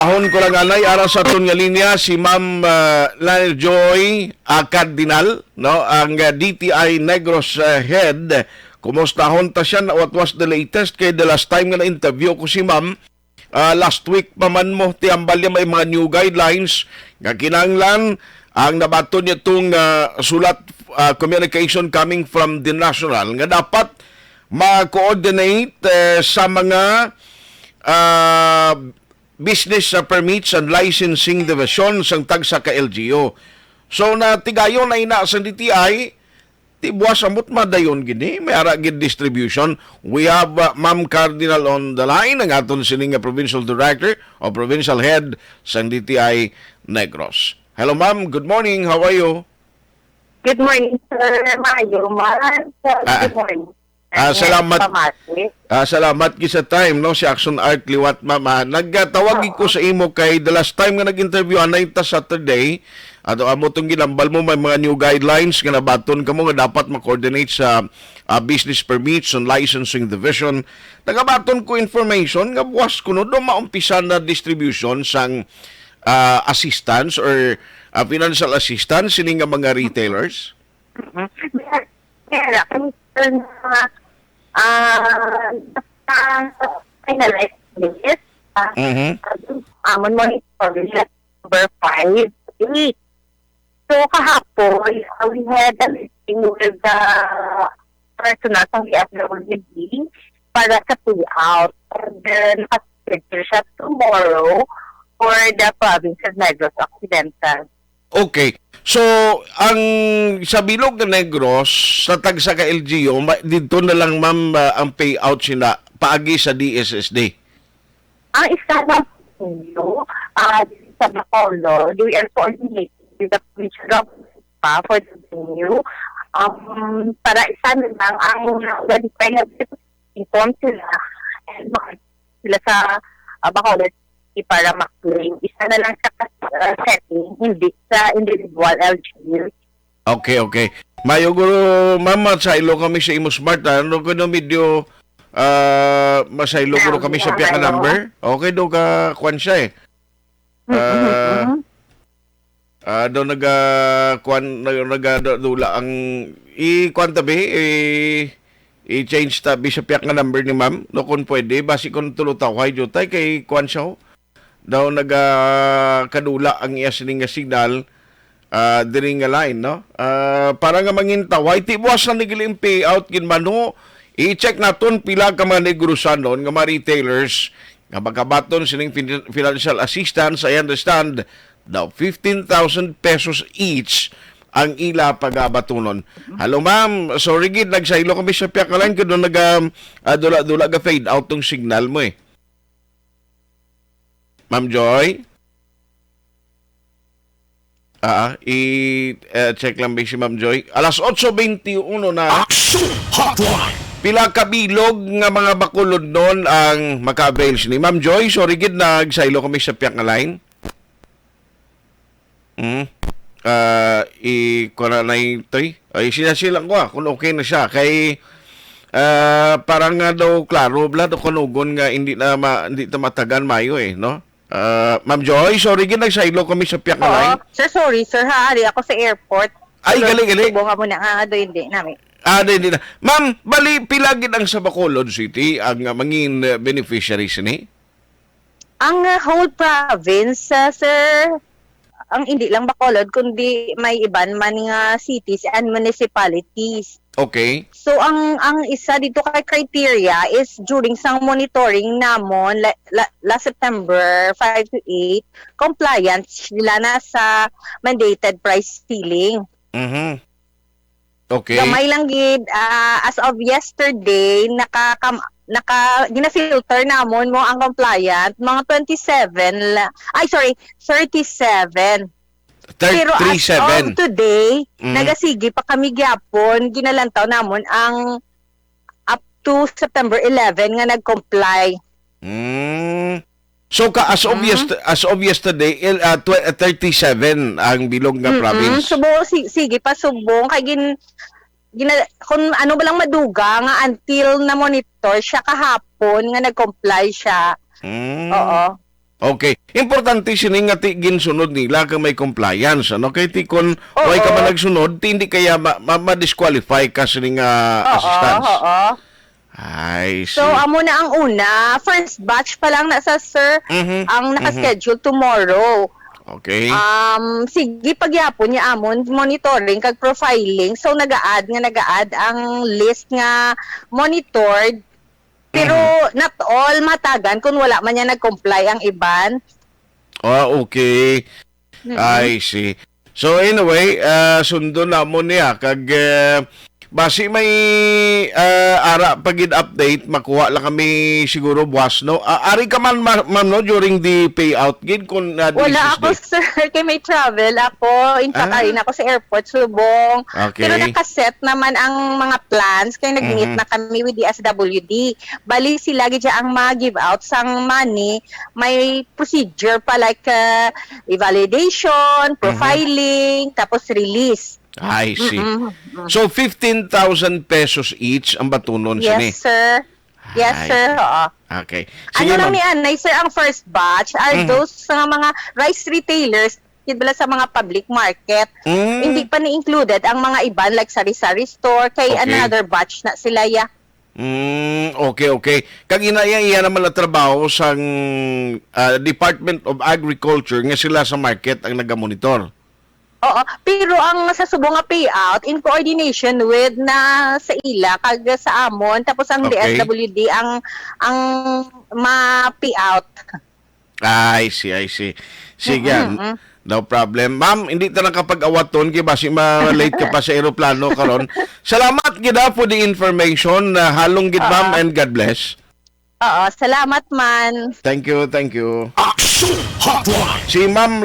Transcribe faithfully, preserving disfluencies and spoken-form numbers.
Ahon ko lang anay ara sa aton nga linya si Ma'am, ah, Lani Joy, ah, Cardinal, no, ang, ah, D T I Negros, ah, head. Kumustahon ta siya na what was the latest kay the last time nga na-interview ko si Ma'am, ah, last week pa man mo, ti hambal niya may mga new guidelines nga kinahanglan ang nabaton niya tong, ah, sulat, ah, communication coming from the national nga dapat ma-coordinate, eh, sa mga, ah, business, ah, permits and licensing division sang tagsa ka L G U. So, natigayon na ina sang D T I, ti buwas amot madayon gini, may ara gid distribution. We have, uh, Ma'am Cardinal on the line, ang aton sini nga provincial director o provincial head sang D T I Negros. Hello, ma'am. Good morning. How are you? Good morning, sir. Maayo man. Sir, Ah, good morning. ah, Yes, salamat. Pamati. Ah, salamat gid sa time, no, si Action Art liwat, ma'am, ah. Nagtawag Oo. ko sa imo kay the last time nga nag-interview anay ta Saturday, ato amo tong ginambal mo may mga new guidelines nga nabaton kamo nga dapat ma-coordinate sa, ah, business permits and licensing division. Nagabaton ko information nga buwas kuno do maumpisa na distribution sang, ah, assistance or, ah, financial assistance sini nga mga retailers. Mhm. Meron, meron. Ang, ah, ah, finalize list, ah, Mhm. amon monitoring list number five, eight. So, kahapon, uh, we had a meeting with the personnel from the F W D para sa payout. And then, nakaschedule siya tomorrow for the province of Negros Occidental. Okay. So, ang sa bilog nga Negros, sa tagsa ka L G U, ma-, didto na lang, ma'am, ah, ang payout sina paagi sa D S S D? Ang isa na venue, ah, dito sa Bacolod, we are coordinating with the provincial government pa for the venue. Um, para isa na lang ang ready pa yung inform sila and mag-, sila sa, ah, Bacolod City para mag-claim. Isa na lang sa, ah, setting, hindi sa individual L G U. Okay, okay. Mayo guro, ma'am, masaylo kami sa imo smart, ah. Ano ko no medyo, ah, masaylo guro kami sa piyak nga number? Okay, do ka, kwan siya eh. Mm, mm, Ah, mm. ah, do naga, kwan, nag-, nagadula ang, i-, kwan tabi, i-, i-change tabi sa piyak nga number ni ma'am. No, kung pwede, basi kung tulo tawhay, jutay, kay kwan siya, oh. Daw nagakadula ang iya sining nga signal, ah, diri nga line, no? Ah, para nga mangintaw, ay tibuas na nagili ang payout gid man, ho. I-check naton pila ka mga Negrosanon nga mga retailers nga magabaton sining fin-, financial assistance. I understand daw fifteen thousand pesos each ang ila pagabatunon. Hello, ma'am. Sorry gid, nagsaylo kami sa piyak nga line kung naga, ah, dula-dula ga fade out tong signal mo eh. Ma'am Joy? Ah, i, eh, check lang ba si Ma'am Joy? Alas otso beintiuno na. Action Hotline! Pila ka bilog nga mga Bacolodnon ang maka-avail sini? Ma'am Joy, sorry gid, nagsaylo kami sa piyak nga line. Hmm. Ah, i, kuha na ito eh. Ay, sila-sila ko, ah, kung okay na siya. Kay, ah, parang nga daw klaro, bla, daw kanugon nga hindi na ma-, hindi na matagan mayo eh, no? Ah, Ma'am Joy, sorry gid, nagsaylo kami sa piyak nga Oo. line. Sir, sorry, sir, ha, ari ako sa airport. Ay, Sulod, gali, gali. Subo ka muna, ah, do, hindi namin. Ah, di, di na. Ma'am, bali, pila gid ang sa Bacolod City ang, ah, mangin, ah, beneficiaries ni? Ang, ah, whole province, ah, sir, ang hindi lang Bacolod, kundi may iban man nga cities and municipalities. Okay. So, ang, ang isa dito kay criteria is during sang monitoring namon la-, la-, last September five to eight, compliance sila na sa mandated price ceiling. Mhm. Okay. Gamay lang gid, ah, as of yesterday, naka-, kam-, naka-, gina-filter namon mo ang compliant, mga twenty-seven la-, ay, sorry, thirty-seven. Thir-, Pero as of three seven. today, Mm. nagasigi pa kami gyapon, ginalantaw namon ang up to September eleven nga nag-comply. Mm. So, ka, as of Mm. yest-, as of yesterday, il-, ah, tw-, ah, thirty-seven ang bilog nga Mm-mm. province. Subo, si-, sige pa, subong. Kay gin-, gina-, kung ano ba lang maduga nga until na-monitor siya kahapon nga nag-comply siya. Mm. Oo. Okay. Importante sini nga ti ginsunod nila kag may compliance, ano? Kay ti kon way ka man Oo. nagsunod, ti hindi kaya ma-, ma-, ma-disqualify ka sini nga Oo, assistance. Oo. I So, see. amo na ang una. First batch pa lang na sa, sir, Mhm, ang mhm. naka-schedule tomorrow. Okay. Um, sige, pagyapon niya amon monitoring kag profiling. So, nag-a-add nga nag-a-add ang list nga monitored. Pero Mhm. not all, matagan kung wala man niya nag-comply ang iban. Ah, okay. Mm-mm. I see. So anyway, ah, sundon namon niya kag, eh, basi may, ah, ara pa gid update, makuha lang kami siguro buwas, no? Ah, ari ka man, ma-, ma'am, no, during the payout gid kung, ah, diri Wala sa ako, sir, kay may travel ako. In fact, Ah. ari na ako sa airport, subong. Okay. Pero nakaset naman ang mga plans kay nag-meet Mhm. na kami with the S W D. Bali, sila gid siya ang mag-give out sang money. May procedure pa, like, uh, validation, Mhm. profiling, tapos release. I see. Mm-mm, mm. So, fifteen thousand pesos each ang batunon sini? Yes, sir. Yes, Ay. sir. Oo. Okay. Ano Sige, lang ma'am. ni anay, sir, ang first batch are Mhm. those sa mga rice retailers, gid bala sa mga public market. Mm. Hindi pa ni included ang mga iban, like sari-sari store, kay Okay. another batch na sila, ya. Mm, okay, okay. Kag ina iya, iya naman ang trabaho sang, ah, Department of Agriculture nga sila sa market ang nagamonitor. Oo, pero ang sa subong nga payout in coordination with na sa ila kag sa amon, tapos ang Okay. D S W D ang, ang ma-payout. I see, I see. Sige, Mm-mm, mm. no problem. Ma'am, hindi ta na kapag-awaton kay basi ma-late ka pa sa eroplano karon. Salamat gid, ah, for the information. Ah, halong gid, ma'am, Oo. and God bless. Oo, salamat man. Thank you, thank you. Aksyon Hotline. Si Ma'am